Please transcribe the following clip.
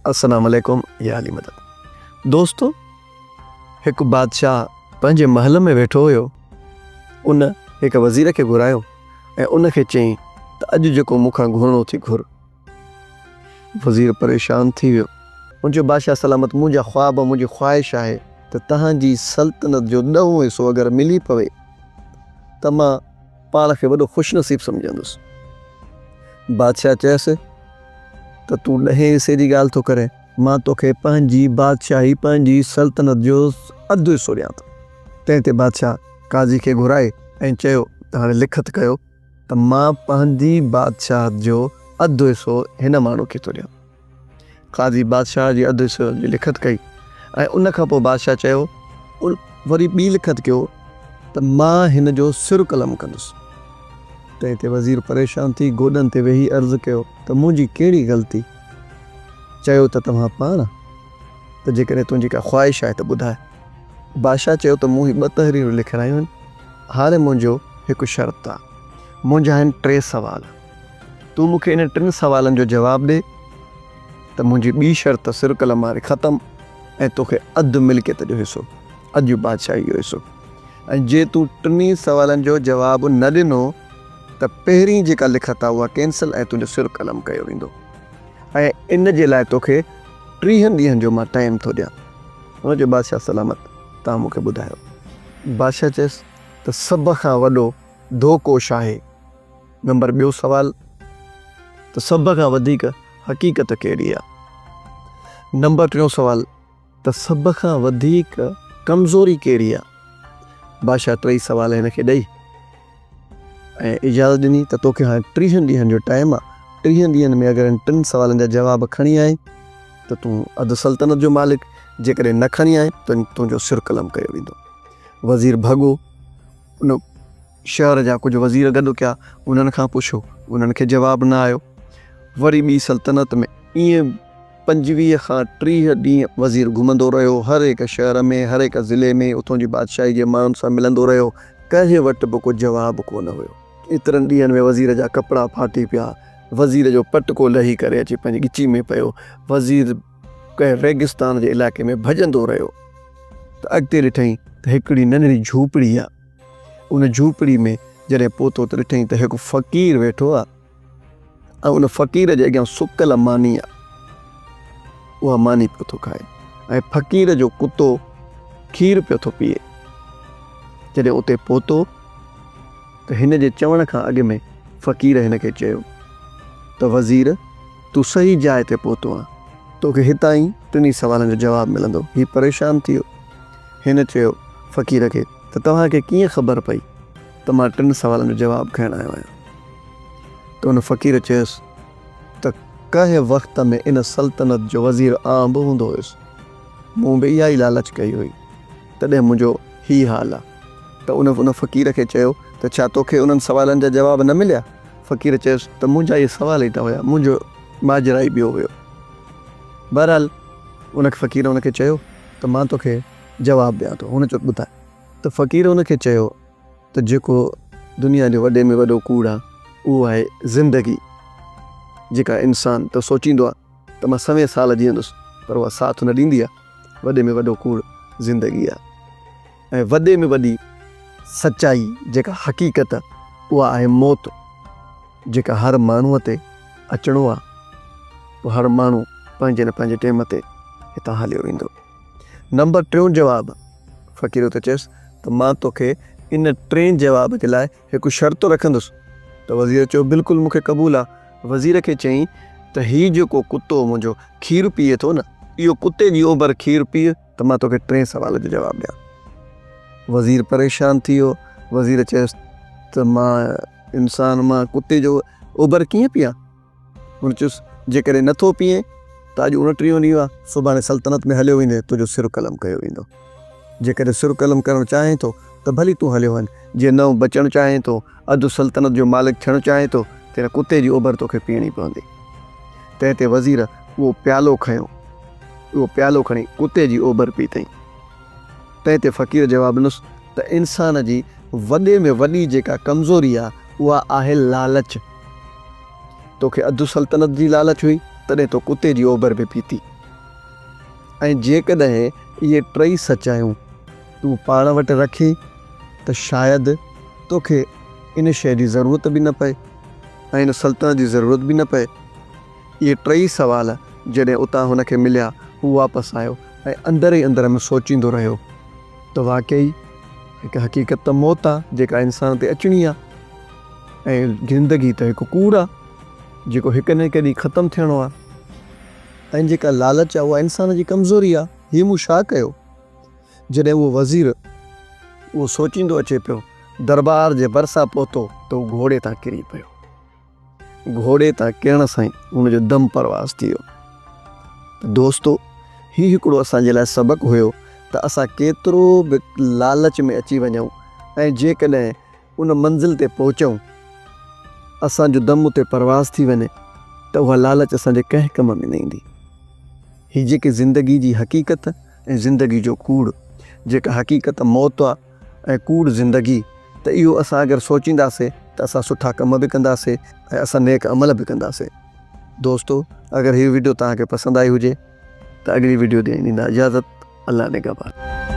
السلام عليڪم يا علي مدد دوستو هڪ بادشاهه پنهنجي محل ۾ ويٺو هيو ان هڪ وزير کي گهرايو ۽ ان کي چيائين ته اڄ جيڪو مون کان گهرڻو ٿي گهر وزير پريشان ٿي ويو. هن چيو بادشاهه سلامت منهنجا خواب منهنجي خواهش آهي ته توهان جي سلطنت جو ڏهون حصو اگر ملي پوي ته مان پاڻ کي وڏو خوش نصيب سمجهندس. بادشاهه چيس ته تون ڏهين حصي جي ڳالهه ٿو ڪرين، مان توکي پنهنجي بادشاهي، پنهنجي سلطنت جو اڌ حصو ڏيان ٿو. تنهن تي بادشاهه قاضي کي گهرائي ۽ چيو ته هاڻي لکت ڪيو ته مان پنهنجي بادشاهت جو اڌ حصو هن ماڻهو کي ٿو ڏيان. قاضي بادشاهه جي اڌ حصي جي لکت ڪئي ۽ ان کان پوء بادشاهه چيو، وري ٻي لکت ڪيو ته مان هن جو سر قلم ڪندس. تنهن تي وزير پريشان ٿي گوڏن تي ويهي عرض ڪيو ته منهنجي ڪهڙي غلطي؟ چيو ته توهان پاڻ ته جيڪڏهن تنهنجي ڪا خواهش آهي ته ٻڌاء. بادشاهه چيو ته مون هي ٻه تحريرون لکرايون آهن، هاڻي منهنجو هڪ شرط آهي. منهنجا آهن ٽي سوال. تون مون کي انهن ٽن سوالن جو جواب ڏي ته منهنجي ٻي شرط سر قلم واري ختم ۽ توکي اڌ ملڪيت جو حصو، اڌ بادشاهي جو حصو ۽ جي تون ٽنهي سوالن جو جواب نه ڏنو ته پهرين جيڪا لکت آهي اها ڪينسل ۽ تنهنجو سر قلم ڪيو ويندو ۽ ان جي لاء توکي ٽيهن ڏينهن جو مان ٽائيم ٿو ڏيان. هن چيو بادشاهه سلامت توهان مون کي ٻڌايو. بادشاهه چيس ته سڀ کان وڏو ڌوڪو ڇاهي؟ نمبر ٻيو سوال ته سڀ کان وڌيڪ حقيقت ڪهڙي آ؟ نمبر ٽيون سوال ته سڀ کان وڌيڪ ڪمزوري ڪهڙي آ؟ بادشاهه ٽئي سوال هن کي ڏئي ۽ اجازت ڏني ته توکي هاڻي ٽيهن ڏينهن جو ٽائيم آ، ٽيهن ڏينهن ۾ اگر هن ٽن سوالن جا جواب کڻي آئين ته تون اڌ سلطنت جو مالڪ، جيڪڏهن نه کڻي آئين ته تنهنجو سر قلم ڪيو ويندو. وزير ڀڳو ان شهر جا ڪجهه وزير گڏ ڪيا، انهن کان پڇيو، انهن کي جواب نه آيو. وري ٻي سلطنت ۾ ائين 25 کان 30 ڏينهن وزير گهمندو رهيو، هر هڪ شهر ۾، هر هڪ ضلعي ۾ اتون جي بادشاهي جي ماڻهن سان ملندو رهيو، ڪنهن وٽ به ڪو جواب ڪونه هيو. ايترن ڏينهن ۾ وزير جا ڪپڙا ڦاٽي پيا، وزير جو پٽڪو لهي ڪري اچي پنهنجي ڳچي ۾ پيو، وزير ڪنهن ريگستان جي علائقي ۾ ڀڄندو رهيو ته اڳتي ڏٺائين ته هڪڙي ننڍڙي جهوپڙي آ. ان جهوپڙي ۾ جڏهن پهتو ته ڏٺائين ته هڪ فقير ويٺو آ ۽ ان فقير جي اڳيان سڪل ماني آ. اها ماني پيو ٿو کائي ۽ فقير جو ڪتو کير پيو ٿو پيئي. جڏهن اتي پهتو ته هن جي چوڻ کان اڳ ۾ فقير هن کي چيو ته وزير تون صحيح جاء تي پهتو آن. توکي هتان ئي ٽنهي سوالن جو جواب ملندو. هي پريشان ٿي ويو. هن چيو فقير کي ته توهان کي ڪيئن خبر پئي ته مان ٽن سوالن جو جواب کڻڻ آيو آهيان؟ ته ان فقير چيس ته ڪنهن وقت ۾ ان سلطنت جو وزير آئون به هوندو هيس. مون به اها ئي لالچ ڪئي هئي، تڏهن منهنجو هي حال آ. ته ان ان فقير کي چيو ته ڇا توکي انهن سوالن جا جواب نه مليا؟ فقير چيس ته منهنجا اهي سوال ئي نه هيا، منهنجو ماجرا ئي ٻيو هيو. بهرحال ان فقير ان کي چيو ته مان توکي جواب ڏيان ٿو. هن چيو ته ٻڌاء. ته فقير ان کي چيو ته جيڪو دنيا جو وڏي ۾ وڏو ڪوڙ آ اهو آهي زندگي جيڪا انسان ته سوچيندو آ ته مان سوين سال جيئندس پر اها ساٿ نه ڏيندي آ. وڏي ۾ وڏو ڪوڙ زندگي آ ۽ وڏي ۾ وڏي سچائي جيڪا حقيقت اها آهي موت جيڪا هر ماڻهوء تي اچڻو آ پوء هر ماڻهو پنهنجي نه پنهنجي ٽيم تي هتان هليو ويندو. نمبر ٽيون جواب، فقير اتي چيس ته مان توکي ان ٽئين جواب جي لاء هڪ شرط رکندس ته وزير چيو بلڪل مون کي قبول آ. وزير کي چيائين ته هي جيڪو ڪتو منهنجو کير پيئي ٿو نه اهو ڪتي جي اوبر کير پيء ته مان توکي ٽئين سوال جو جواب ڏيان. وزير پريشان ٿي ويو. وزير چيس ته مان انسان مان ڪتي جو اوبر ڪيئن پيئان؟ هن چيس، جيڪڏهن نه ٿو پيئين ته اڄ اڻٽيهون ڏينهن آ، سڀاڻي سلطنت ۾ هليو ويندين، تنهنجو سر قلم ڪيو ويندو. جيڪڏهن سر قلم ڪرڻ چاهين ٿو ته ڀلي تون هليو وڃ، جي نئون بچڻ چاهين ٿو، اڌ سلطنت جو مالڪ ٿيڻ چاهين ٿو ته هن ڪتي جي اوڀر توکي پيئڻي پوندي. تنهن تي وزير اهو پيالو کنيو، اهو پيالو کڻي ڪتي جي اوڀر پيتائين. تنهن تي فقير جواب ڏنس ته انسان جي وڏي ۾ وڏي جيڪا ڪمزوري آ، اها آهي لالچ. توکي اڌ سلطنت جي لالچ هئي، تڏهن تو ڪتي جي اوڀر به پيتي. ۽ جيڪڏهن اهي ٽئي سچايون تون پاڻ وٽ رکين ته شايد توکي ان شيء جي ضرورت به نه پئي ۽ ان سلطنت جي ضرورت به نه پئي. اهي ٽئي سوال جڏهن اتان هن کي مليا، هو واپس آيو ۽ اندر ئي اندر ۾ سوچيندو رهيو ته واقعي هڪ حقيقت ته موت آ جيڪا انسان تي اچڻي آ ۽ زندگي ته هڪ ڪوڙ آ جيڪو هڪ نه هڪ ڏينهن ختم ٿيڻو آ ۽ جيڪا لالچ آ اها انسان جي ڪمزوري آ، هي مون ڇا ڪيو؟ جڏهن اهو وزير اهو سوچيندو اچي پيو دربار جي ڀرسان پهتو ته هو گهوڙي تان ڪري پيو. گهوڙي تان ڪرڻ سان ئي هن جو دم پرواز ٿي ويو. ته دوستو هي هڪڙو اسان جي لاء سبق هيو ته اسان ڪيترو به لالچ ۾ اچي وڃون ۽ جيڪڏهن ان منزل تي پهچون اسان جو دم اتي پرواز ٿي وڃي ته اها لالچ اسان جي ڪنهن ڪم ۾ نه ايندي. هي جيڪي زندگي جي حقيقت ۽ زندگي جو ڪوڙ، جيڪا حقيقت موت آ ۽ ڪوڙ زندگي ته اهو اسان اگر سوچينداسي ته اسان سٺا ڪم به ڪنداسي ۽ اسان نيڪ عمل به ڪنداسي. دوستو اگر هي وڊيو توهان کي پسند آئي هجي ته اڳلي وڊيو تائين ڏيندا اجازت الله نگهبان.